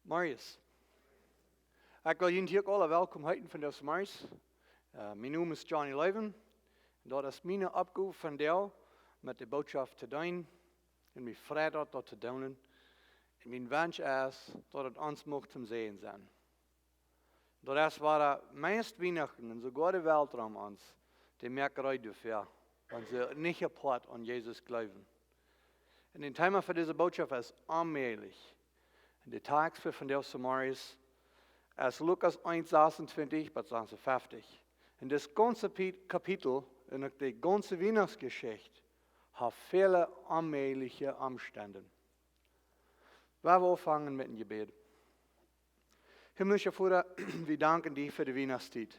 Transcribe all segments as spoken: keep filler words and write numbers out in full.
Morjes. Ekj well junt hia aula welkom heeten vondoag zemorjes. Äh, mien Nomen es Johnny Loewen. Un daut es miene Oppgow vondoag met de Bootschoft to deenen. Un mie freit daut, daut to doonen. Un mien Wensch es, daut et ons mucht toom Säajen sennen. Daut es wua meist Wienachten un soogoa de Welt rom ons, dee moakt reed doafäa, wan see nich apoat aun Jesus jleewen. Un daut Thema fa dise Bootschoft es onmäajlich. Un de Tekst fa vondoag zemorjes es Lukas eent, sasuntwintich bat sasuffeftich. Un dit gaunze Pi-, Kapitel un uk de gaunze Wienachtsjeschicht haft väle onmäajliche Omstenden. Lot ons aunfangen met een Jebäd. Himmlischa Voda, wie danken die fa de Wienachtstiet.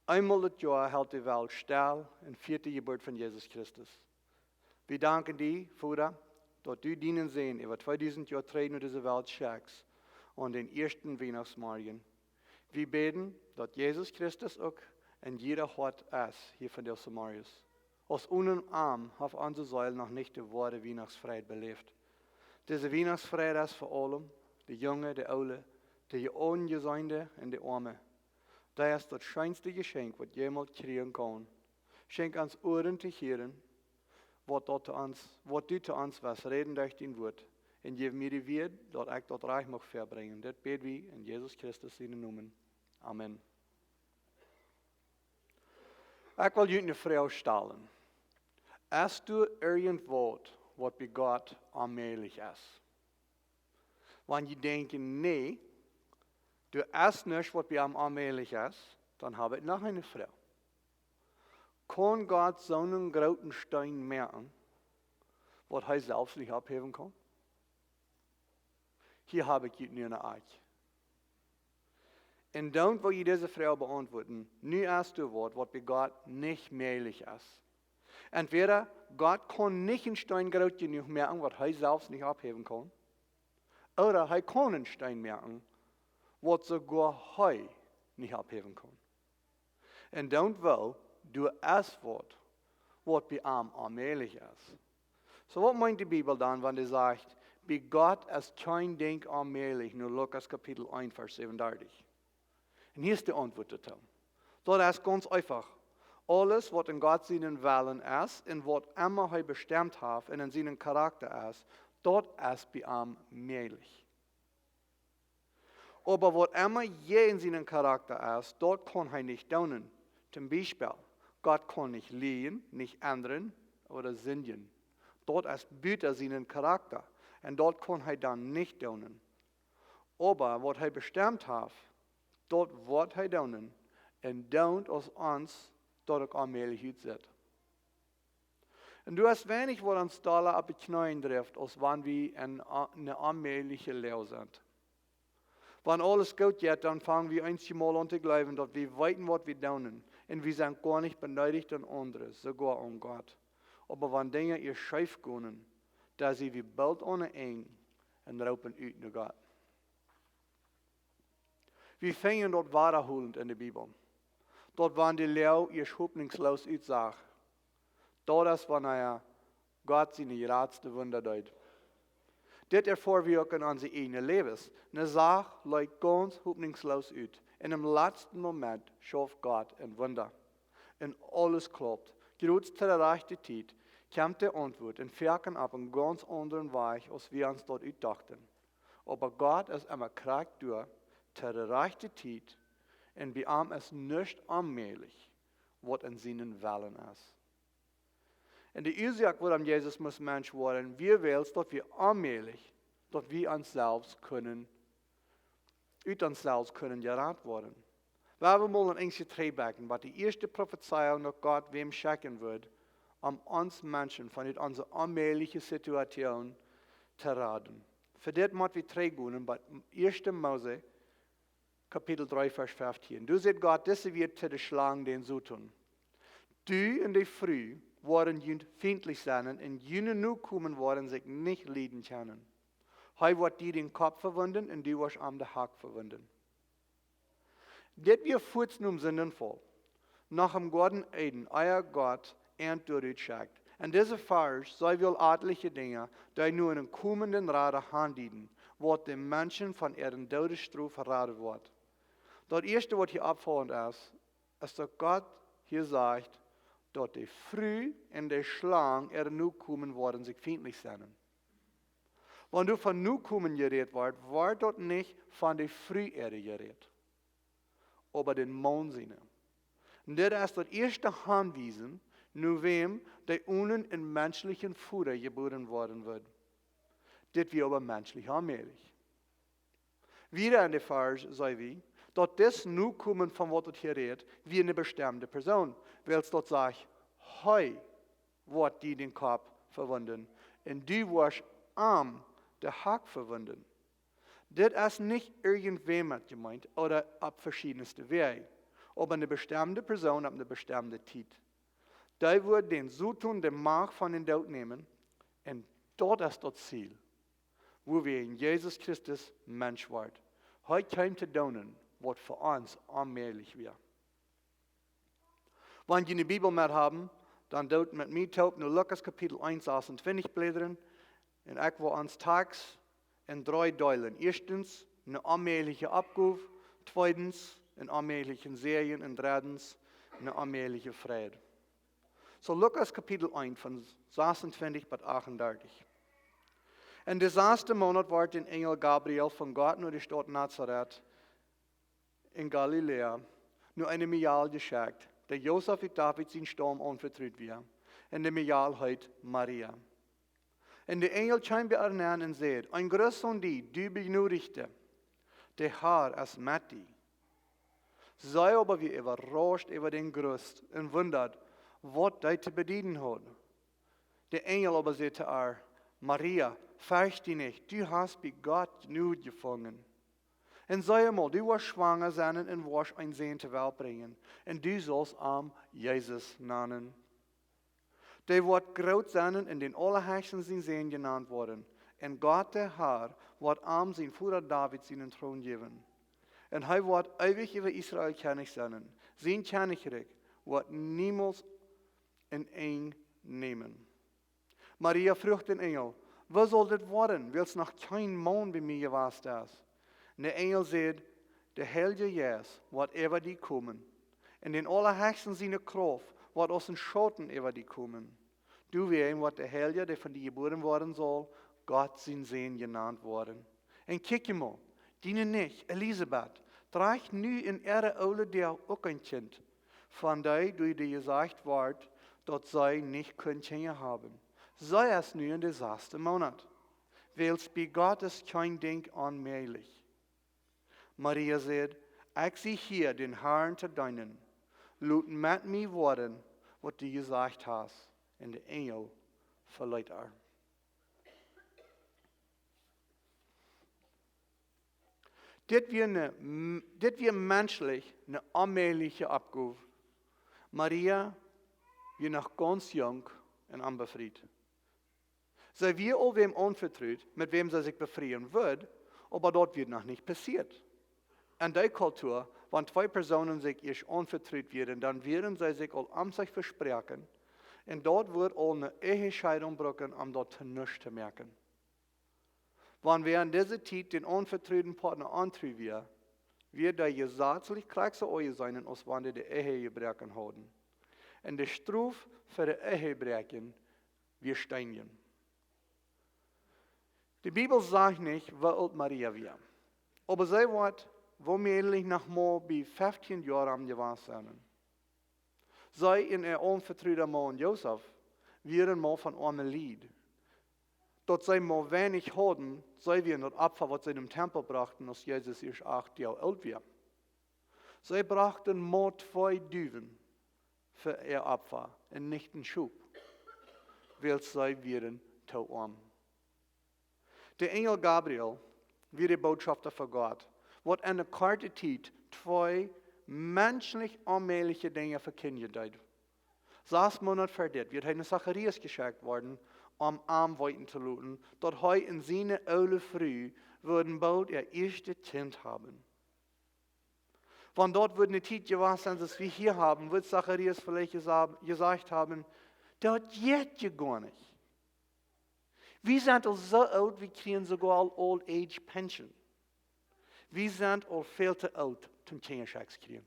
Eemol daut Joa helt de Welt stell un fiet de Jeburt von Jesus Christus. Wie danken die, Voda, daut du dienen Sän äwa tweedusent Joa trigj no dise Welt schekjst aun dän ieeschten Wienachtsmorjen. Wie bäden, daut Jesus Christus uk en jieda Hoat es hia vondoag zemorjes. Aus onen am haft onse Seel noch nich de woare Wienachtsfreid beläft. Dise Wienachtsfreid es fa aulem, de Junge, de Oole, de Onjesunde un de Oame. Daut es daut scheenste Jeschenkj, waut jemaunt kjrieen kaun. Schenkj ons Uaren to hieren, waut daut to ons, waut du to ons west räden derch dien Wuat. Un jeff mie de Wieed, daut ekj daut rajcht mucht väabrinjen. Dit bäd wie en Jesus Christus sienen Nomen. Amen. Ekj well junt eene Froag stalen. Es doa irjentwaut, waut bie Gott onmäajlich es? Wan jie denkjen, nä, doa es nuscht, waut bie am onmäajlich es, dan hab ekj noch eene Froag. Kaun Gott soonen grooten Steen moaken, waut hee selfst nich opphäwen kaun? Hia hab ekj junt nu eene Akj. Un dan well ekj dise Froag beauntwuaden. Nu es doa waut, waut bie Gott nich mäajlich es. Entwäda Gott kaun nich een Steen groot jenuach moaken, waut hee selfst nich opphäwen kaun. Ooda hee kaun een Steen moaken, waut soogoa hee nich opphäwen kaun. Un dan well, doa es waut, waut bie am onmäajlich es. Soo, waut meent de Bibel dan, wan dee sajcht, bie Gott es kjeen Dinkj onmäajlich, no Lukas Kapitel eent, Varsch säwenundartich? Un hia es de Auntwuat doatoo. Daut es gaunz eefach. Aules, waut en Gott sienen Wellen es un waut emma hee bestemmt haft un en sienen Charakta es, daut es bie am mäajlich. Oba waut emma jäajen sienen Charakta es, daut kaun hee nich doonen. Toom Biespel, Gott kaun nich lieejen, nich endren ooda sindjen. Daut es buta sienen Charakta. Un daut kaun hee dan nich doonen. Oba waut hee bestemmt haft, daut woat hee doonen. Un dan, aus ons daut uk onmäajlich utsitt. Un doa es weinich, waut ons dolla opp de Kjneeen drift, aus wan wie en, en eene onmäajliche Loag sent. Wan aules goot jeit, dan fang wie eenjemol aun to jleewen, daut wie weeten, waut wie doonen. Un wie sent goanich beneedicht aun aundre, soogoa aun Gott. Oba wan Dinja ieescht scheef gonen, dan sie wie boolt aun een Enj un roopen ut no Gott. Wie finjen daut wadaholent en de Bibel. Daut wan de Loag ieescht hopninjsloos utsach, daut es wanea Gott siene jratste Wunda deed. Dit erfoa wie uk en onse ieejne Läwes. Eene Sach leet gaunz hopninjsloos ut. Un em latsten Moment schauft Gott een Wunda. Un aules klopt. Jrods to de rajchte Tiet kjemt de Auntwuat un foaken opp een gaunz aundren Wajch, aus wie ons daut utdochten. Oba Gott es emma krakjt doa, to de rajchte Tiet, un bie am es nuscht onmäajlich, waut en sienen Wellen es. Un de Uasoak, wuarom Jesus must Mensch woaren, wia wiels daut wie onmäajlich, daut wie ons selfst kunnen, ut ons selfst kunnen jerat woaren. Wie haben mol een Enjtje trigjbakjen, waut de ieeschte Profezeiunk, daut Gott wäm schekjen wudd, om ons Menschen von ut onse onmäajliche Situation to raden. Fa dit mott wie trigjgonen bat ieeschte Mose, Kapitel dree, Varsch feftieen. Doa sajcht Gott dise Wieed to de Schlang, dän Soton: Du un de Fru woaren junt fientlich sennen, un june Nokomen woaren sikj nich lieden kjennen. Hee woat die dän Kopp vewunden un du woascht am de Hak vewunden. Dit wia fuaz nom Sindenfaul. Noch em Goaden Eden, ea Gott an doa rut schekjt. En dise Varsch see wie aul atelje Dinja, dee no eenen komenden Rada aundieden, waut de Menschen von äare Doodesstrof raden woat. Daut ieeschte, waut hia oppfaulent es, es daut Gott hia sajcht, daut de Fru un de Schlang äare Nokomen woaren sikj fientlich sennen. Wan doa von Nokomen jerät woat, woat daut nich von de Fru äare jerät, oba dän Maun siene. Un dit es daut ieeschte Aunwiesen, no wäm dee onen eenen menschlichen Voda jebuaren woaren wudd. Dit wia oba menschlich onmäajlich. Wieda en de Varsch see wie, daut dis Nokomen, von waut daut hia rät, wia eene bestemde Persoon, wiels daut sajcht: "Hee woat die dän Kopp vewunden, un du woascht am de Hak vewunden." Dit es nich irjentwäm met jemeent ooda opp veschiedenste Wäaj, oba eene bestemde Persoon opp eene bestemde Tiet. Dee woat dän Soton de Macht von dän Doot nämen, un daut es daut Ziel, wuawäajen Jesus Christus Mensch woat. Hee kjeem to doonen, waut fa ons onmäajlich wia. Wan jie eene Bibel met haben, dan doot met mie toop no Lukas Kapitel eent, sasuntwintich blädren. Un ekj well ons Tekst en dree deelen. Ieeschtens, eene onmäajliche Oppgow. Tweedens, een onmäajlichen Säajen. Un dreddens, eene onmäajliche Freid. Soo, Lukas Kapitel eent, von sasuntwintich bat achtundartich. En de sasde Moonat wort een Enjel Gabriel von Gott no de Staut Nazareth en Galiläa, no eene Mejal jeschekjt, dee Josef ut David sienen Staum aunvetrut wia, un de Mejal heet Maria. Un de Enjel kjeem bie äa nenn un säd: "Een Gruss aun die, du Bejnodichte, de Har es met die." See oba wia äwarauscht äwa dän Gruss un wundad, waut dee to bedieden haud. De Enjel oba säd to äa: "Maria, fercht die nich, du hast bie Gott Jnod jefungen. Un see mol, du woascht schwanga sennen un woascht een Sän to Welt brinjen, un du saust am Jesus nanen. Dee woat groot sennen un dän Aulahechsten sien Sän jenant woaren. Un Gott, de Har, woat am sien Voda David sienen Troon jäwen. Un hee woat eewich äwa Israel Kjennich sennen. Sien Kjennichrikj woat niemols een Enj nämen." Maria fruach dän Enjel: "Woo saul dit woaren, wiels noch kjeen Maun bie mie jewast es?" Un de Enjel säd: "De Heilje Jeist woat äwa die komen, un dän Aulahechsten siene Krauft woat aus een Schauten äwa die komen. Doawäajen woat de Heilja, dee von die jebuaren woaren saul, Gott sien Sän jenant woaren. Un kjikj mol, diene Nicht, Elisabet, drajcht nu en äare oole Doag uk een Kjint, von dee doa die jesajcht wort, daut see nich kunn Kjinja haben. See es nu en de sasde Moonat, wiels bie Gott es kjeen Dinkj onmäajlich." Maria säd: "Ekj sie hia, dän Harn to deenen. Lot met mie woaren, waut du jesajcht hast." Un de Enjel veleet äa. Dit wia eene, dit wia menschlich eene onmäajliche Oppgow. Maria wia noch gaunz junk un onbefriet. See wia aul wäm aunvetrut, met wäm see sikj befrieen wudd, oba daut wia noch nich passieet. En dee Kultua, wan twee Persoonen sikj ieescht aunvetrut wieren, dan wieren see sikj aul om sikj vespräakjen. Un daut wudd aul eene Ehescheidunk brucken, om daut to nuscht to moaken. Wan wäa en dise Tiet dän aunvetruden Partner ontru wia, wia dee jesazlich krakjt soo aunjeseenen, aus wan dee de Ehe jebroaken hauden. Un de Strof fa de Ehebräakjen wia steenjen. De Bibel sajcht nich, woo oolt Maria wia. Oba see woat womäajlich noch mau bie feftieen Joa om jewast sennen. See un äa aunvetruda Maun Josef wieren mau von oame Lied. Daut see mau weinich hauden, see wieren daut Opfa, waut see em Tempel brochten, aus Jesus ieescht acht Joa oolt wia. See brochten mau twee Duwen fa äa Opfa un nich een Schop, wiels see wieren too oam. De Enjel Gabriel wia de Bootschofta von Gott, waut en eene korte Tiet twee menschlich onmäajliche Dinja vekjindjen deed. Sas Moonat ver dit wia hee no Zacharias jeschekjt worden, om am weeten to loten, daut hee un siene oole Fru wudden boolt äa ieeschtet Kjint haben. Wan daut wudd eene Tiet jewast sennen, soo aus wie hia haben, wudd Zacharias veleicht jesa-, jesajcht haben: Daut jeit je goanich. Wie sent aul soo oolt, wie kjrieen soogoa aul Old Age Pension. Wie sent aul väl too oolt toom Kjinjaschecks kjrieen.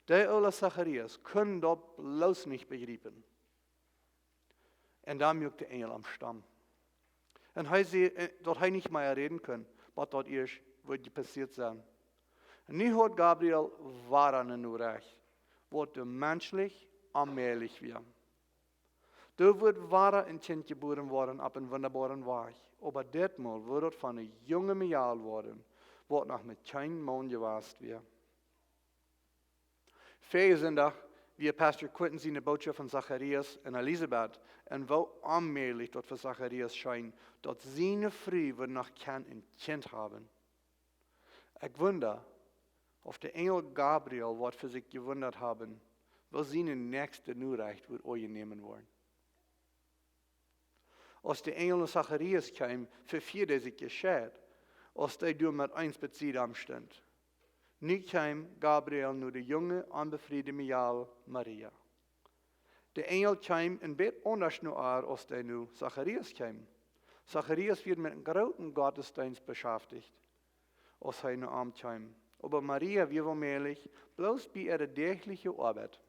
De oola Zacharias kunn daut bloos nich bejriepen. Un dan muak de Enjel am stomm. Un hee säd, eh, daut hee nich mea räden kunn, waut daut ieescht wudd passieet sennen. Un nu haud Gabriel wada eene Norecht, waut menschlich onmäajlich wia. Doa wudd wada een Kjint jebuaren woaren opp een wundaboaren Wajch, oba ditmol wudd daut von eene junge Mejal woaren, waut noch met kjeen Maun jewast wia. Verjen Sindach wia Pastor Quinton siene Bootschoft von Zacharias un Elisabet un woo onmäajlich daut fa Zacharias scheen, daut siene Fru wudd noch kjeen Kjint haben. Ekj wunda, auf de Enjel Gabriel woat fa sikj jewundat haben, woo siene näakjste Norecht wudd aunjenomen woaren. Aus de Enjel no Zacharias kjeem, vefieed hee sikj jescheit, aus dee doa met eens bie Sied am stunt. Nu kjeem Gabriel no de junge, onbefriede Mejal Maria. De Enjel kjeem een bät aundasch no äa, aus dee no Zacharias kjeem. Zacharias wia met eenen grooten Gottesdeenst beschäftigt, aus hee no am kjeem. Oba Maria wia woamäajlich bloos bie äare däachliche Oabeit.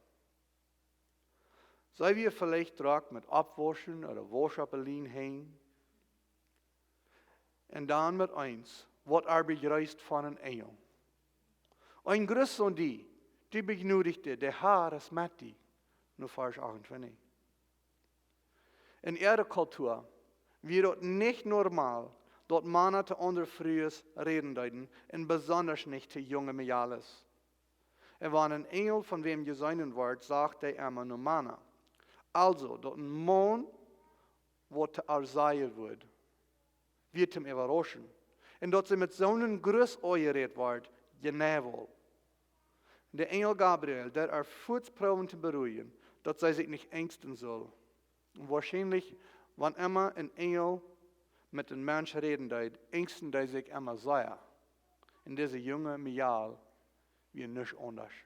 See wia veleicht drock met oppwauschen ooda Wausch opp de Lien henjen. Un dan met eens woat äa bejreest von een Enjel. Een Gruss aun die, du Bejnodigte, de Herr es met die. Nu Varsch achtuntwintich. En äare Kultua wia daut nich normal, daut Mana to aundre Frues räden deeden, un besondasch nich to junge Mejales. Un wan een Enjel von wäm jeseenen wort, sach dee emma no Mana. Aulsoo, daut een Maun waut to äa sajen wudd, wia toom äwarauschen. Un daut see met soon Gruss aunjerät wort, jeneiw aul. De Enjel Gabriel deed äa fuaz proowen to beruijen, daut see sikj nich enjsten sull. Un woarschienlich, wan emma een Enjel met een Mensch räden deed, enjsten dee sikj emma sea. Un dise junge Mejal wia nuscht aundasch.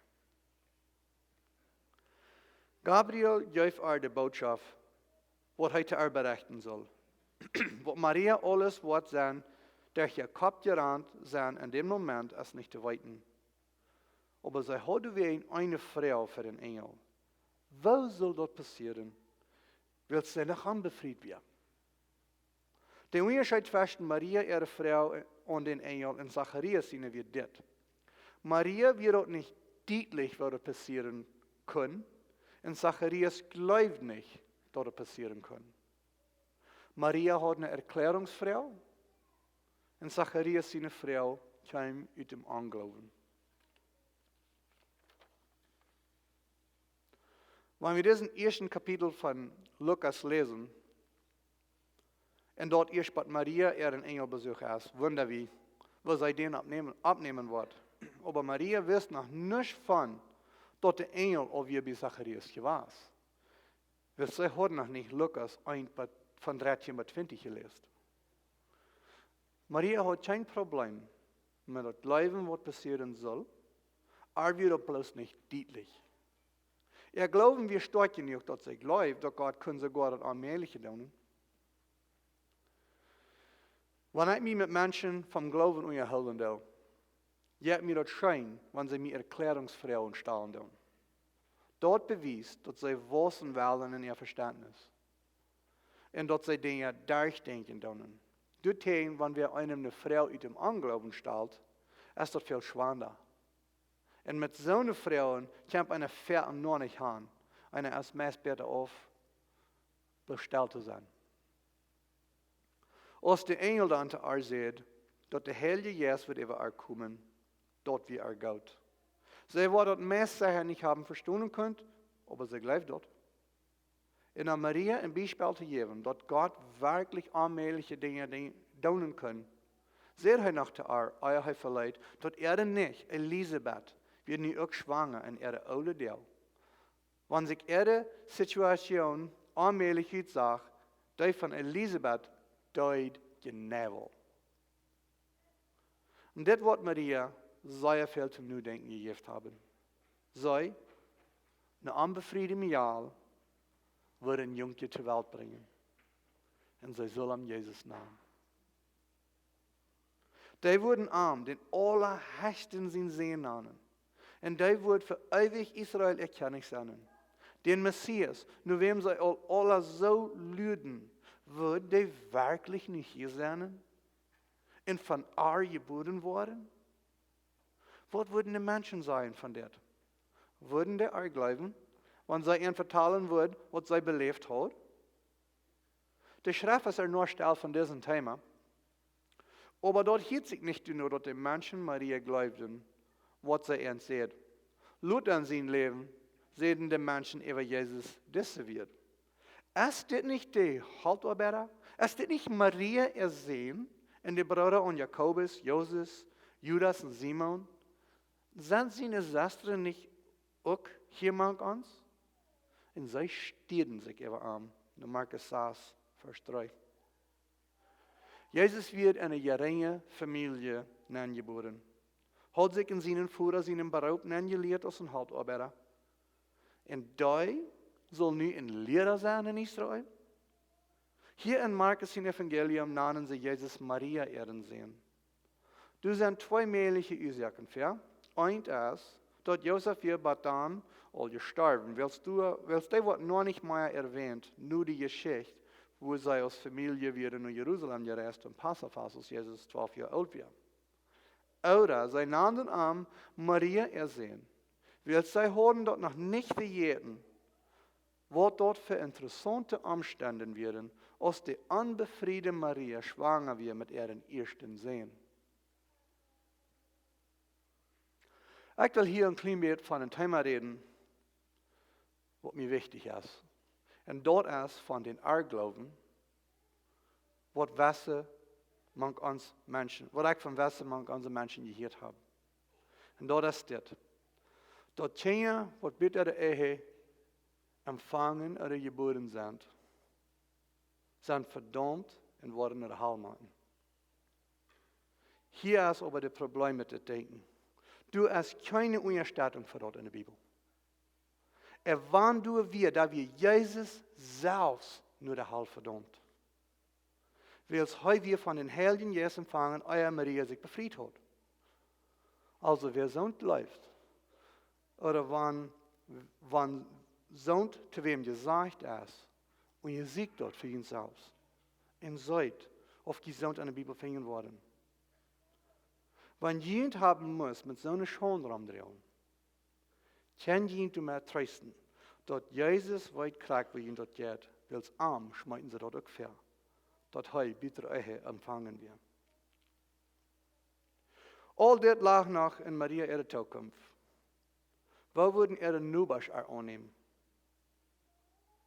Gabriel jeef äa de Bootschoft, waut hee to äa berechten sull. Waut Maria aules woat sennen, derch äa Kopp jerant sennen en däm Moment, es nich to weeten. Oba see haud wada eene Froag fa dän Enjel. Woo sull daut passieren, wiels see noch onbefriet wia? De Unjascheet tweschen Maria äare Froag aun dän Enjel un Zacharias siene wia dit. Maria wia daut nich dietlich, waut doa passieren kunn, un Zacharias jleewd nich, daut et passieren kunn. Maria haud eene Erkjläarungsfroag, un Zacharias siene Froag kjeem ut däm Onjloowen. Wan wie disen ieeschten Kapitel von Lukas läsen, un daut ieescht bie Maria äaren Enjelbesuch es, wunda wie, woo see dän oppnämen, oppnämen woat. Oba Maria wist noch nuscht von, daut de Enjel aul wia bie Zacharias jewast. Wiels see haud noch nich Lukas eent bat, von dartieen bat twintich jeläst. Maria haud kjeen Problem met daut Jleewen, waut passieren sull, oba wia daut bloos nich dietlich. Äa Gloowen wia stoakj jenuach, daut see jleewd, daut Gott kunn soogoa daut Onmäajliche doonen. Wan ekj mie met Menschen vom Gloowen unjahoolen doo, jeit mie daut scheen, wan see mie Erkjläarungsfroagen stalen doonen. Daut bewiest, daut see wausen wellen en äa Vestentnis. Un daut see Dinja derchdenkjen doonen. Doatoo, wan wäa eenem eene Froag ut däm Onjloowen stalt, es daut väl schwanda. Un met soone Froagen kjemt eena väl noch nich aun. Eena es meist bäta auf, bloos stell to sennen. Aus de Enjel dan to äa säd, daut de Heilje Jeist wudd äwa äa komen, daut wia äa goot. See woat daut meist secha nich haben vestonen kunt, oba see jleewd daut. Un om Maria een Biespel to jäwen, daut Gott werkjlich onmäajliche Dinja doonen kunn, säd hee noch to äa, ea hee veleet, daut äare Nicht, Elisabet, wia nu uk schwanga en äare oole Doag. Wan sikj äare Situation onmäajlich utsach, dee von Elisabet deed jeneiw aul. Un dit woat Maria sea väl toom Nodenkjen jejäft haben. See ne onbefriede Mejal, wudd een Jungkje to Welt brinjen. Un see sull am Jesus nanen. Dee wudden am, dän Aulahechsten, sienen Sän nanen. Un dee wudd fa eewich Israel äa Kjennich sennen. Dän Messias, no wäm see aul aula soo luaden, wudd dee werkjlich nu hia sennen? Un von ar jebuaren woaren? Waut wudden de Menschen sajen von dit? Wudden dee ar jleewen, wan see an vetalen wudd, waut see beläft haud? De Schreft es ea noch stell von disem Thema. Oba daut hieet sikj nich doano, daut de Menschen Maria jleewden, waut see an säd. Lota en sien Läwen säden de Menschen äwa Jesus dise Wieed: Es dit nich de Holtoabeida? Es dit nich Maria äa Sän? Un de Brooda aun Jakobus, Joses, Judas un Simon? Sent siene Sestren nich uk hia mank ons? Un see stieeden sikj äwa am. En Markus sas, Varsch dree. Jesus wort en eene jerinje Famielje nenjebuaren. Haud sikj en sienen Voda sienen Beroop nenjelieet aus een Holtoabeida. Un dee sull nu een Liera sennen en Israel? Hia en Markus sien Evangelium nanen see Jesus Maria äaren Sän. Doa sent twee mäajliche Uasoaken fa. Eent es, daut Josef wia bat dan aul jestorwen, wiels doa, wiels dee woat noch nich mea erwähnt, no de Jeschicht, woo see aus Famielje wieren no Jerusalem jereist un Passafast, aus Jesus twalf Joa oolt wia. Ooda see nanden am Maria äa Sän, wiels see hauden daut noch nich vejäten, waut daut fa interessaunte Omstenden wieren, aus de onbefriede Maria schwanga wia met äaren ieeschten Sän. Ekj well hia een kjlien bät von een Thema räden, waut mie wichtich es. Un daut es von dän Irrgloowen, waut wesse mank ons Menschen, waut ekj von wesse mank onse Menschen jehieet hab. Un daut es dit: Daut Kjinja, waut buta de Ehe empfangen ooda jebuaren sent, sent vedaumt un woaren no de Hal motten. Hia es oba daut Problem met dit Denkjen. Doa es kjeene Unjastettunk fa daut en de Bibel. Un wan doa wia, dan wia Jesus selfst no de Hal vedaumt. Wiels hee wia von dän Heiljen Jeist empfangen, ea Maria sikj befriet haud. Aulsoo, wäa soont jleeft, ooda wan, wan soont to wäm jesajcht es, unjasieekjt daut fa junt selfst. Un seet, auf jie soont en de Bibel finjen woaren. Wan junt haben must met soone Schaund romdroagen, kjenn junt doamet treesten, daut Jesus weet krakjt, woo junt daut jeit, wiels am schmeeten see daut uk väa, daut hee buta Ehe empfangen wia. Aul dit lach noch en Maria äare Tookunft. Woo wudden äare Nobasch ar aunnämen?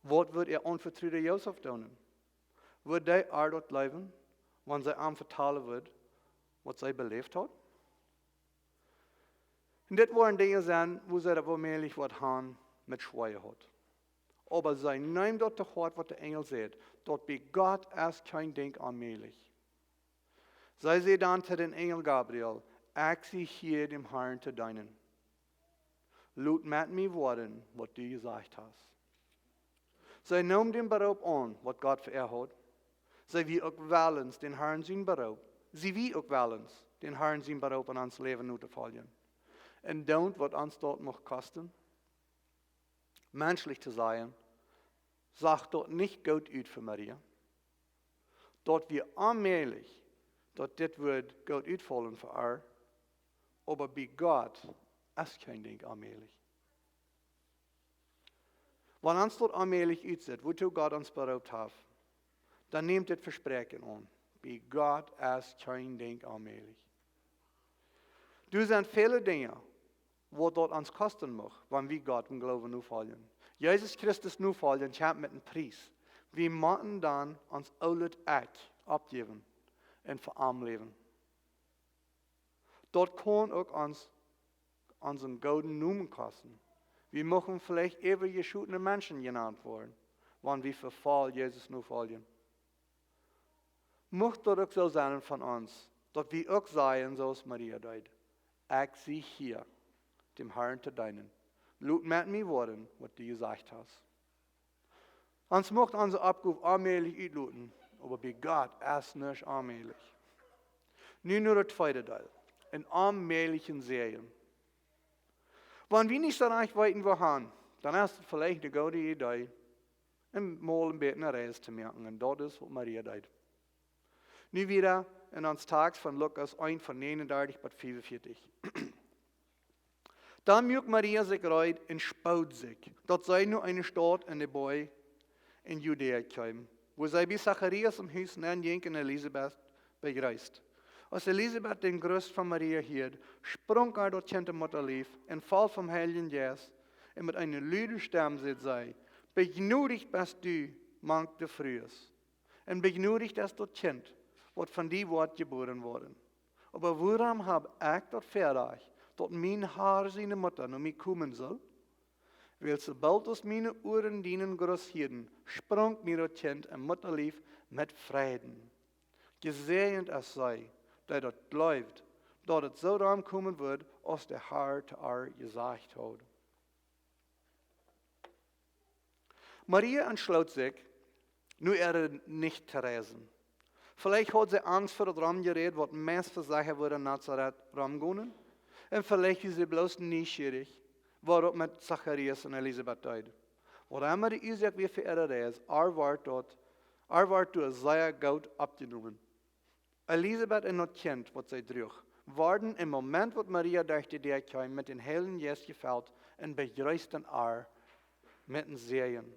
Waut wudd äa aunvetruda Josef doonen? Wudd dee ar daut jleewen, wan see am vetalen wudd, waut see beläft haud? Un dit woaren Dinja sennen, woo see daut woamäajlich waut han met schwoa jehaut. Oba see neem daut to Hoat, waut de Enjel säd, daut bie Gott es kjeen Dinkj onmäajlich. See säd dan to dän Enjel Gabriel: Ekj sie hia, däm Harn to deenen. Lot met mie woaren, waut du jesajcht hast. See neem dän Beroop aun, waut Gott fa äa haud. See wia uk wellens, dän Harn sien Beroop, see wia uk wellens, dän Harn sien Beroop en ons Läwen notofoljen. Un daut, waut ons daut mucht kosten, menschlich to sajen, sach daut nich goot ut fa Maria. Daut wia onmäajlich, daut dit wudd goot utfaulen fa ar, oba bie Gott es kjeen Dinkj onmäajlich. Wan ons daut onmäajlich utseet, wuatoo Gott ons beroopt haft, dan nämt dit Vespräakjen aun. Bie Gott es kjeen Dinkj onmäajlich. Doa sent väle Dinja, waut daut ons kosten mucht, wan wie Gott em Gloowen nofoljen. Jesus Christus nofoljen kjemt met een Pries. Wie motten dan ons oolet Ekj oppjäwen un fa am läwen. Daut kaun uk ons, onsen gooden Nomen kosten. Wie muchten veleicht äwajeschotene Menschen jenant woaren, wan wie vefoll Jesus nofoljen. Mucht daut uk soo sennen von ons, daut wie uk sajen, soo aus Maria deed: Ekj sie hia, däm Harn to deenen. Lot met mie woaren, waut du jesajcht hast. Ons mucht onse Oppgow onmäajlich utloten, oba bie Gott es nuscht onmäajlich. Nu no daut tweede Deel, een onmäajlichen Säajen. Wan wie nich soo rajcht weeten, wua han, dan es et veleicht eene goode Idee, een mol een bät eene Reis to moaken. Un daut es, waut Maria deed. Nu wada en ons Tekst von Lukas eent von negenundartich bat fiefunvieetich. Dan muak Maria sikj reed un spood sikj, daut see no eene Staut en de Boaj en Judäa kjeem, wua see bie Zacharias em Hus nenjinkj un Elisabet bejreest. Aus Elisabet dän Gruss von Maria hieed, sprunk äa daut Kjint em Muttalief un foll vom Heiljen Jeist, un met eene lude Stemm säd see: Bejnodicht best du mank de Frues, un bejnodicht es daut Kjint, waut von die woat jebuaren woaren. Oba wuarom hab ekj daut Väarajcht, daut mien Har siene Mutta no mie komen sull? Wiels soo boolt aus miene Uaren dienen Gruss hieeden, sprunk mie daut Kjint em Muttalief met Freiden. Jesäajent es see, dee daut jleewd, daut et soo doaromm komen wudd, aus de Har to äa jesajcht haud. Maria entschloot sikj, nu ea nich to reisen. Veleicht haud see Angst fa daut Romjeräd, waut meist fa secha wudd en Nazareth romgonen. Un veleicht wia see bloos nieschierich, woo daut met Zacharias un Elisabet deed. Waut emma de Uasoak wia fa äare Reis, äa wort daut, äa wort doa sea goot oppjenomen. Elisabet un daut Kjint, waut see druach, worden em Moment, waut Maria derch de Däa kjeem, met dän Heiljen Jeist jefelt un bejreesten äa met een Säajen.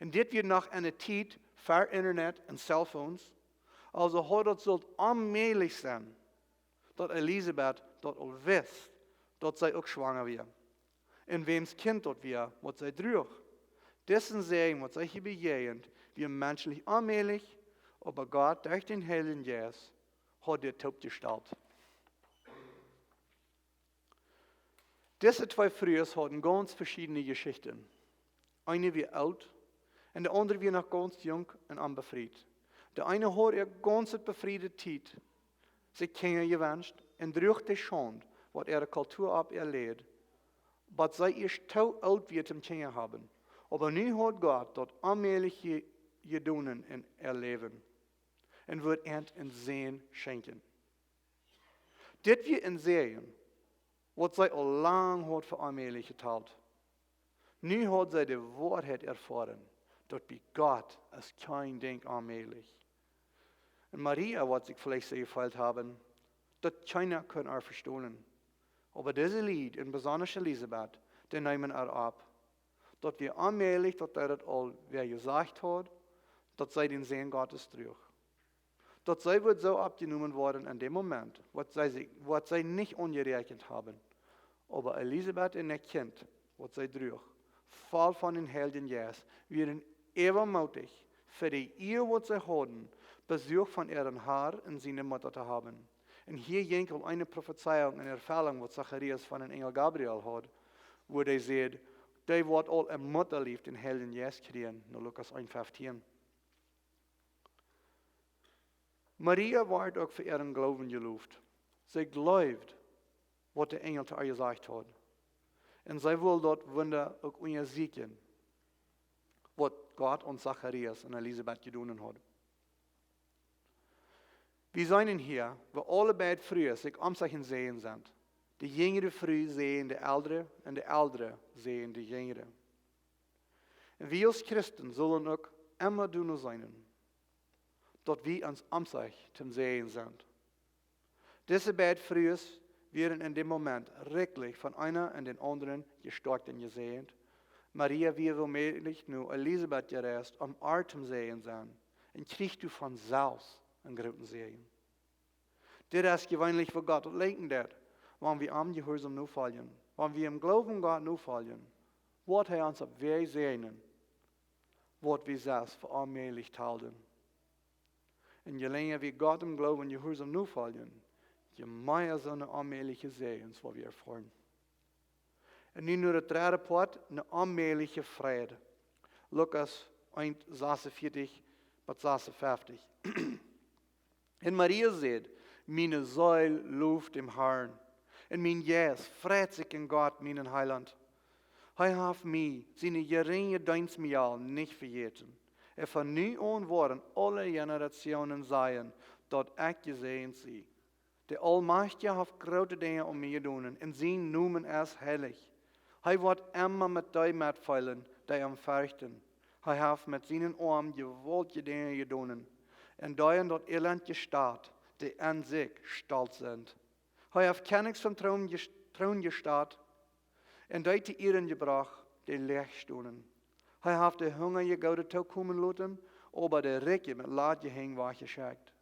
Un dit wia noch enne Tiet ver Internet un Cellphones. Aulsoo haud daut sullt onmäajlich sennen, daut Elisabet daut aul wist, daut see uk schwanga wia. Un wäms Kjint daut wia, waut see druach. Disen Säajen, waut see hia bejäajent, wia menschlich onmäajlich, oba Gott, derch dän Heiljen Jeist, haud dit toopjestalt. Dise twee Frues hauden gaunz veschiedne Jeschichten. Eene wia oolt un de aundre wia noch gaunz junk un onbefriet. De eene haud äa gaunze befriede Tiet sikj Kjinja jewenscht un druach de Schaund, waut äare Kultua opp äa läd, bat see ieescht too oolt wia toom Kjinja haben. Oba nu haud Gott daut onmäajlich je-, jedonen en äa Läwen un wudd äa een Sän schenkjen. Dit wia een Säajen, waut see aul lang haud fa onmäajlich jetalt. Nu haud see de Woarheit erfoaren, daut bie Gott es kjeen Dinkj onmäajlich. Un Maria woat sikj veleicht soo jefeelt haben, daut kjeena kunn äa vestonen. Oba dise Lied, un besonda Elisabet, dee neemen äa opp, daut wia onmäajlich, daut dee daut aul wäa jesajcht haud, daut see dän Sän Gottes druach. Daut see wudd soo oppjenomen woaren en däm Moment, waut see sikj, waut see nich aunjeräakjent haben. Oba Elisabet un daut Kjint, waut see druach, voll von dän Heiljen Jeist, wieren äwamootich fa de Ea, waut see hauden, Besuch von äaren Har un siene Mutta to haben. Un hia jinkj aul eene Profezeiunk en Erfellunk, waut Zacharias von dän Enjel Gabriel haud, wua dee säd, dee woat aul em Muttalief dän Heiljen Jeist kjrieen, no Lukas eent feftieen. Maria wort uk fa äaren Gloowen jeloft. See jleewd, waut de Enjel to äa jesajcht haud. Un see wull daut Wunda uk unjasieekjen, waut Gott aun Zacharias un Elisabet jedonen haud. Wie seenen hia, woo aule beid Frues sikj om sikj en Säajen sent. De jinjre Fru säajent de eldre un de eldre säajent de jinjre. Un wie aus Christen sellen uk emma doano seenen, daut wie ons om sikj toom Säajen sent. Dise beid Frues wieren en däm Moment rikjlich von eena un dän aundren jestoakjt un jesäajent. Maria wia woomäajlich no Elisabet jereist, om äa toom Säajen sennen, un kjrieech doavon selfst een grooten Säajen. Dit es jeweenlich, woo Gott daut lenkjen deit, wan wie am jehuarsom nofoljen. Wan wie em Gloowen Gott nofoljen, woat hee ons opp Wäaj säajnen, waut wie selfst fa onmäajlich talden. Un je lenja wie Gott em Gloowen jehuarsom nofoljen, je mea soone onmäajliche Säajens woa wie erfoaren. Un nu no daut dredde Poat, een onmäajlicha Fräd. Lukas eent, sasuntveatich bat sasuntfeftich. Un Maria säd: Miene Seel loft dän Harn, un mien Jeist freit sikj en Gott, mienen Heilaunt. Hee haft mie, siene jeringe Deenst mie aul nich vejäten. Un von nu aun woaren aule Generationen sajen, daut ekj jesäajent sie. De Aulmajchtje haft groote Dinja aun mie jedonen, un sien Nomen es heilich. Hee woat emma met dee metfeelen, dee am ferchten. Hee haft met sienen Oarm jewaultje Dinja jedonen, un dee en daut Elend jestat, dee aun sikj stolt sent. Hee haft Kjennichs vom Troon jes-, Troon jestat, un dee to Ieren jebrocht, dee läach stonen. Hee haft de Hungaje Goodet tookomen loten, oba de Rikje met ladje Henj wajchjeschekjt.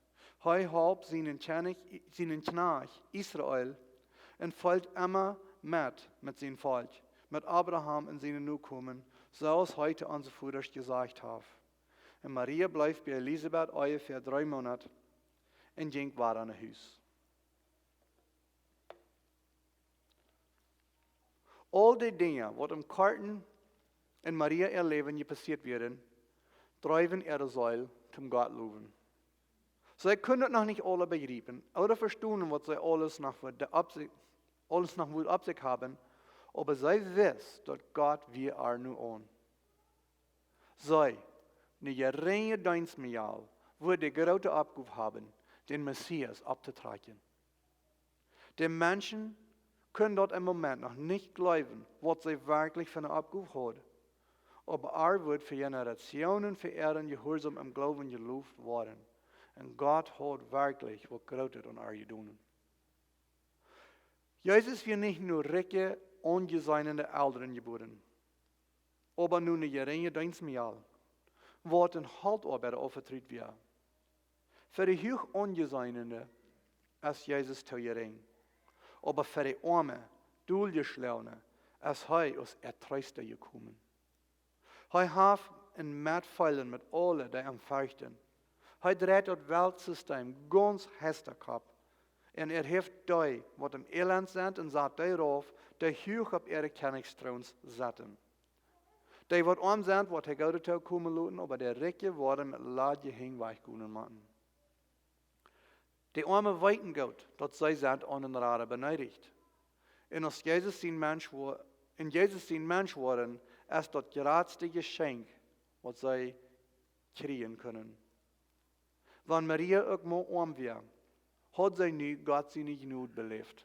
Hee holp sienen Kjennich, sienen Kjnajcht Israel, un feelt emma met, met sien Volkj, met Abraham un siene Nokomen, soo aus hee to onse Vodasch jesajcht haft. Un Maria bleef bie Elisabet onjefäa dree Moonat un jinkj wada no Hus. Aul dee Dinja, waut em korten en Maria äa Läwen jepassieet wieren, dreewen äare Seel toom Gott lowen. See kunn daut noch nich aule bejriepen ooda vestonen, waut see aules noch wudd opp sikj, aules noch wudd opp sikj haben, oba see wist, daut Gott wia äa nu aun. See, ne jeringe Deenstmejal, wudd de groote Oppgow haben, dän Messias opptotrakjen. De Menschen kunnen daut em Moment noch nich jleewen, waut see werkjlich fa ne Oppgow haud. Oba ar wudd fa Generationen fa äaren Jehuarsaum em Gloowen jeloft woaren. Un Gott haud werkjlich waut Grootet aun ar jedonen. Jesus wia nich no rikje, aunjeseene Elren jebuaren, oba no ne jeringe Deenstmejal, waut een Holtoabeida aunvetrut wia. Fa de huach Aunjeseene es Jesus too jerinj, oba fa de oame, doljeschlone es hee aus äa Treesta jekomen. Hee haft een Metfeelen met aule, dee am ferchten. Hee dreit daut Weltsistem gaunz hestakopp. Un hee haft dee, waut em Elend sent, un sat dee rauf, dee huach opp äare Kjennichstroons setten. Dee, waut oam sent, woat hee Goodet tookomen loten, oba de Rikje woaren met ladje Henj wajchgonen motten. De Oame weeten goot, daut see sent aun een Rada beneedicht. Un aus Jesus sien Mensch wo-, un Jesus sien Mensch woaren, es daut jratste Jeschenkj, waut see kjrieen kunnen. Wan Maria uk mau oam wia, haud see nu Gott siene Jnod beläft.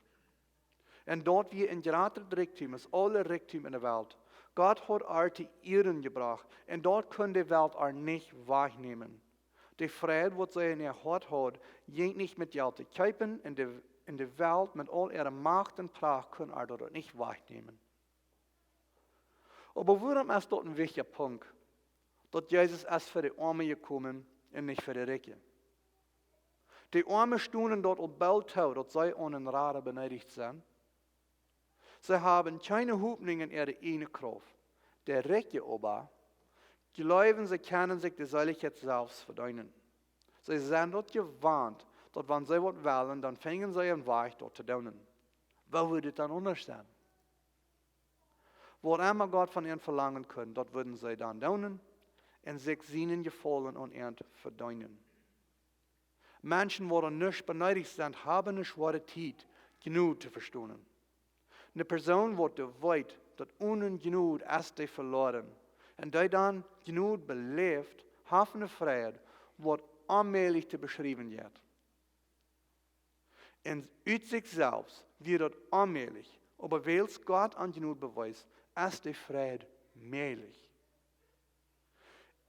Un daut wia een jratret Rikjdom aus aule Rikjdom en de Welt. Gott haud ar to Ieren jebrocht, un daut kunn de Welt ar nich wajchnämen. De Freid, waut see en äa Hoat haud, jinkj nich met Jelt to kjeepen, un de, un de Welt met aul äare Macht un Pracht kunn ar daut nich wajchnämen. Oba wuarom es daut een wichtja Punkt, daut Jesus es fa de Oame jekomen un nich fa de Rikje? De Oame stonen daut aul boolt too, daut see aun een Rada beneedicht sent. See haben kjeene Hopninj en äare ieejne Krauft. De Rikje oba jleewen, see kjennen sikj de Seelichkjeit selfst vedeenen. See sent daut jewant, daut wan see waut wellen, dan finjen see een Wajch daut to doonen. Woo wudd et dan aundasch sennen? Waut emma Gott von an velangen kunn, daut wudden see dan doonen un sikj sienen Jefaulen aun an vedeenen. Menschen, waut nuscht beneedicht sent, haben ne schwoare Tiet, Jnod to vestonen. Ne Persoon, waut dee weet, daut onen Jnod es dee veloaren, un dee dan Jnod beläft, haft ne Freid, waut onmäajlich to beschriewen jeit. Un ut sikj selfst wia daut onmäajlich, oba wiels Gott an Jnod bewiest, es de Freid mäajlich.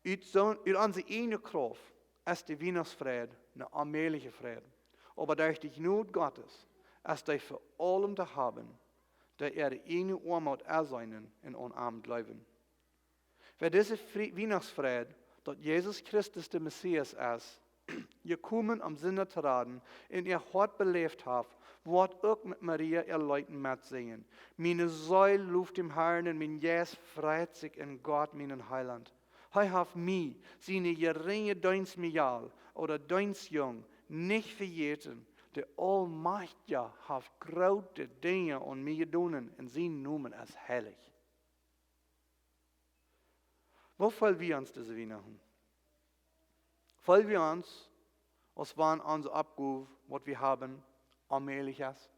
Ut soon, ut onse ieejne Krauft es de Wienachtsfreid ne onmäajliche Freid. Oba derch de Jnod Gottes es dee fa aulem to haben, dee äare ieejne Oamoot enseenen un aun am jleewen. Wäa dise Frie-, Wienachtsfreid, daut Jesus Christus de Messias es, jekomen om Sinda to raden, en äa Hoat beläft haft, woat uk met Maria äa Leet metsinjen. Miene Seel loft dän Harn un mien Jeist freit sikj en Gott, mienen Heilaunt. Hee haft mie, siene jerinje Deenstmejal ooda Deenstjung, nich vejäten. De Aulmajchtja haft groote Dinja aun mie jedonen un sien Nomen es heilich. Woo feel wie ons dise Wienachten? Feel wie ons, aus wan onse Oppgow, waut wie haben, onmäajlich es?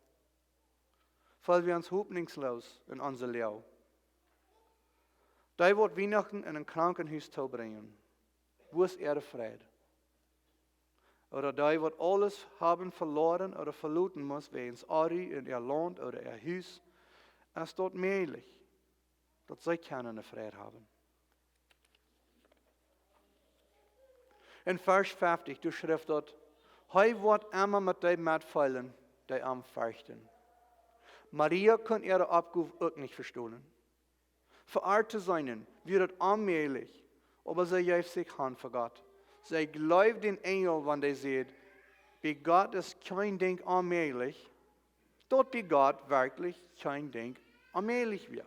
Feel wie ons hopninjsloos en onse Loag? Dee waut Wienachten en een Krankenhus toobrinjen, wua es äare Freid? Ooda dee waut aules haben veloaren ooda veloten must wäajens Onru en äa Launt ooda äa Hus, es daut mäajlich, daut see kjennen eene Freid haben? En Varsch fefftich, doa schrift daut: "Hee woat emma met dee metfeelen, dee am ferchten." Maria kunn äare Oppgow uk nich vestonen. Fa äa to seenen wia daut onmäajlich, oba see jeef sikj han fa Gott. See jleewd dän Enjel, wan dee säd: "Bie Gott es kjeen Dinkj onmäajlich." Daut bie Gott werkjlich kjeen Dinkj onmäajlich wia.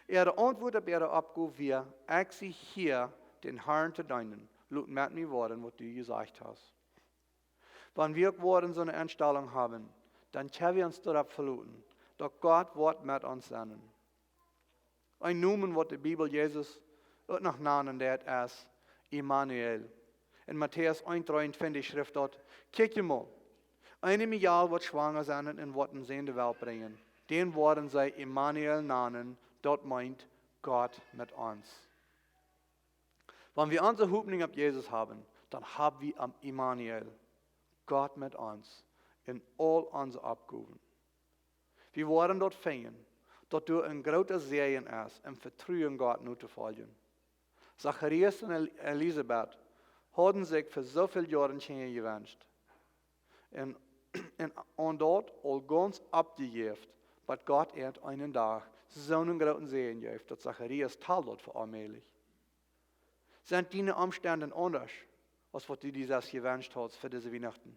Äare Auntwuat opp äare Oppgow wia: "Ekj sie hia, dän Harn to deenen. Lot met mie woaren, waut du jesajcht hast." Wan wie uk woaren soone Enstalunk haben, dan kjenn wie ons doaropp veloten, daut Gott woat met ons sennen. Een Nomen, waut de Bibel Jesus uk noch nanen deit, es Immanuel. En Matäus eent dreeuntwintich schrift daut: "Kjikj emol, eene Mejal woat schwanga sennen un woat een Sän de Welt brinjen. Dän woaren see Immanuel nanen, daut meent Gott met ons." Wan wie onse Hopninj opp Jesus haben, dan hab wie am Immanuel, Gott met ons, en aul onse Oppgowen. Wie woaren daut finjen, daut doa een groota Säajen es, em Vetruen Gott notofoljen. Zacharias un El-, Elisabet hauden sikj fa soo väl Joaren Kjinja jewenscht. Un, un aun daut aul gaunz oppjejäft, bat Gott an eenen Dach soonen grooten Säajen jeef, daut Zacharias tald daut fa onmäajlich. Sent diene Omstend aundasch, aus waut du die selfst jewenscht hast fa dise Wienachten?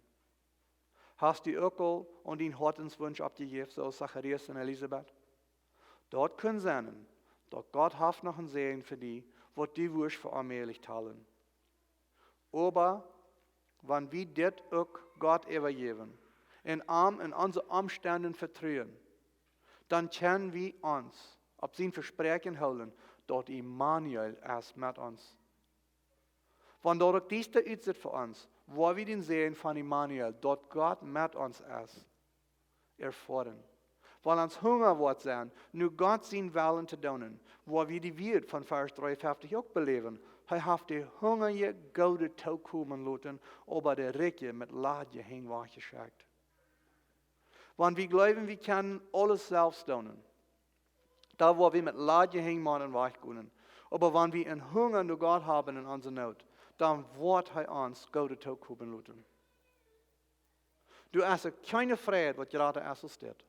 Hast du uk aul aun dien Hoatenswunsch oppjejäft, soo aus Zacharias un Elisabet? Daut kunn sennen, daut Gott haft noch een Säajen fa die, waut du wurscht fa onmäajlich talen. Oba wan wie dit uk Gott äwajäwen un am en onse Omstend vetruen, dan kjenn wie ons opp sien Vespräakjen hoolen, daut Immanuel es met ons. Wan daut uk diesta utseet fa ons, woa wie dän Säajen von Immanuel, daut Gott met ons es, erfoaren. Wan ons Hunga woat sennen, nu Gott sien Wellen to doonen, woa wie dee Wieed von Varsch dreeuntwintich uk beläwen: "Hee haft de Hungaje Goodet tokomen loten, oba de Rikje met ladje Henj wajchjeschekjt." Wan wie jleewen, wie kjennen aules selfst doonen, dan woa wie met ladje Henj motten wajchgonen. Oba wan wie een Hunga no Gott haben en onse Noot, dan woat hee ons Goodet tokomen loten. Du hast uk kjeene Freid, waut jrata es aus dit.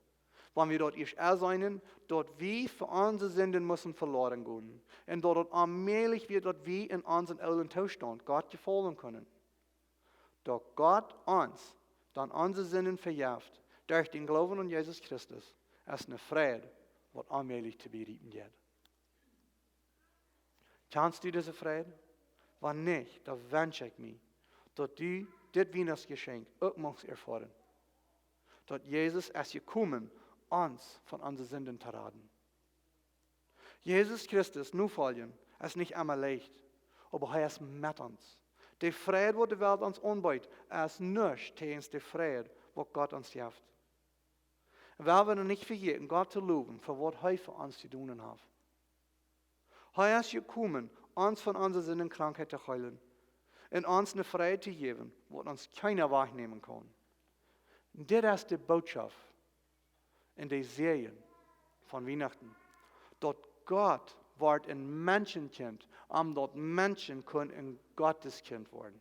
Wan wie daut ieescht enseenen, daut wie fa onse Sinden musten veloaren gonen, un daut et onmäajlich wia, daut wie en onsen oolen Toostaunt Gott jefaulen kunnen. Daut Gott ons dan onse Sinden vejeft derch dän Gloowen aun Jesus Christus, es eene Freid, waut onmäajlich to berieekjen jeit. Kjanst du dise Freid? Wan nich, dan wensch ekj mie, daut du dit Wienachtsjeschenkj uk muchst erfoaren. Daut Jesus es jekomen, ons von onse Sinden to raden. Jesus Christus nofoljen es nich emma leicht, oba hee es met ons. De Freid, waut de Welt ons aunbieet, es nuscht jäajen de Freid, waut Gott ons jeft. Un wie wellen nich vejäten, Gott to lowen fa waut hee fa ons jedonen haft. Hee es jekomen, ons von onse Sinden un Krankheit to heelen un ons eene Freid to jäwen, waut ons kjeena wajchnämen kaun. Dit es de Bootschoft un de Säajen von Wienachten, daut Gott wort een Menschenkjint, om daut Menschen kunnen een Gotteskjint woaren.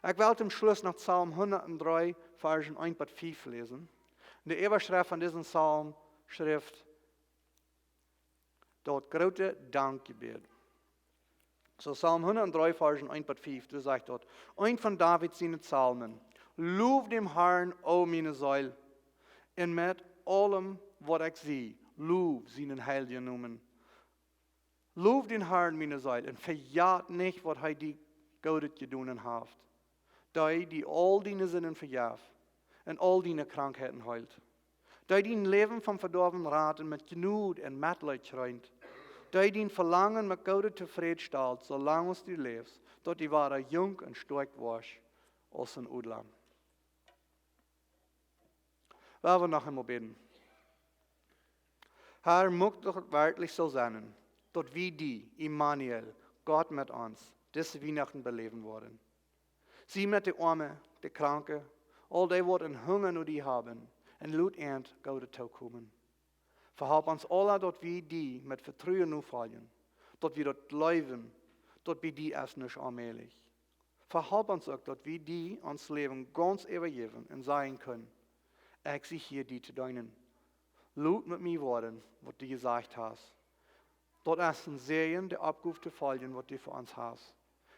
Ekj well toom Schluss noch Psalm hundatdree, Varsch eent bat fief läsen. De Äwaschreft von disen Psalm schrift: "Daut groote Dankjebäd." Soo Psalm hundatdree, Varsch eent bat fief, doa sajcht daut, een von David siene Psalmen: "Low dän Harn, o miene Seel, un met aulem, waut ekj sie, low sienen heiljen Nomen." Low dän Harn, miene Seel, un vejät nich, waut hee die Goodet jedonen haft. Dee, dee aul diene Sinden vejeft un aul diene Krankheiten heelt. Dee dien Läwen vom Vedoawen rat un met Jnod un Metleet kjreent. Dee dien Velangen met Goodet tofräd stalt, soo lang aus du läfst, daut du wada junk un stoakj woascht aus een Odla. Lot ons noch eemol bäden. Herr, mucht daut werkjlich soo sennen, daut wie die, Immanuel, Gott met ons, dise Wienachten beläwen woaren. Sie met de Oame, de Kranke, aul dee waut een Hunga no die haben, un lot an goode tookomen. Vehalp ons aula, daut wie die met Vetruen nofoljen, daut wie daut jleewen, daut bie die es nuscht onmäajlich. Vehalp ons uk, daut wie die ons Läwen gaunz äwajäwen un sajen kjennen: Ekj sie hia die to deenen. Lot met mie woaren waut du jesajcht hast. Daut es een Säajen, de Oppgow to foljen waut du fa ons hast.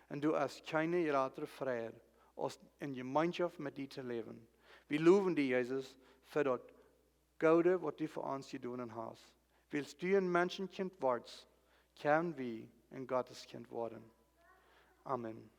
Un doa es kjeene jratre Freid aus en Jemeenschoft met die to läwen. Wie lowen die, Jesus, fa daut Goode waut du fa ons jedonen hast. Wiels du een Menschenkjint wordst, kjennen wie een Gotteskjint woaren. Amen.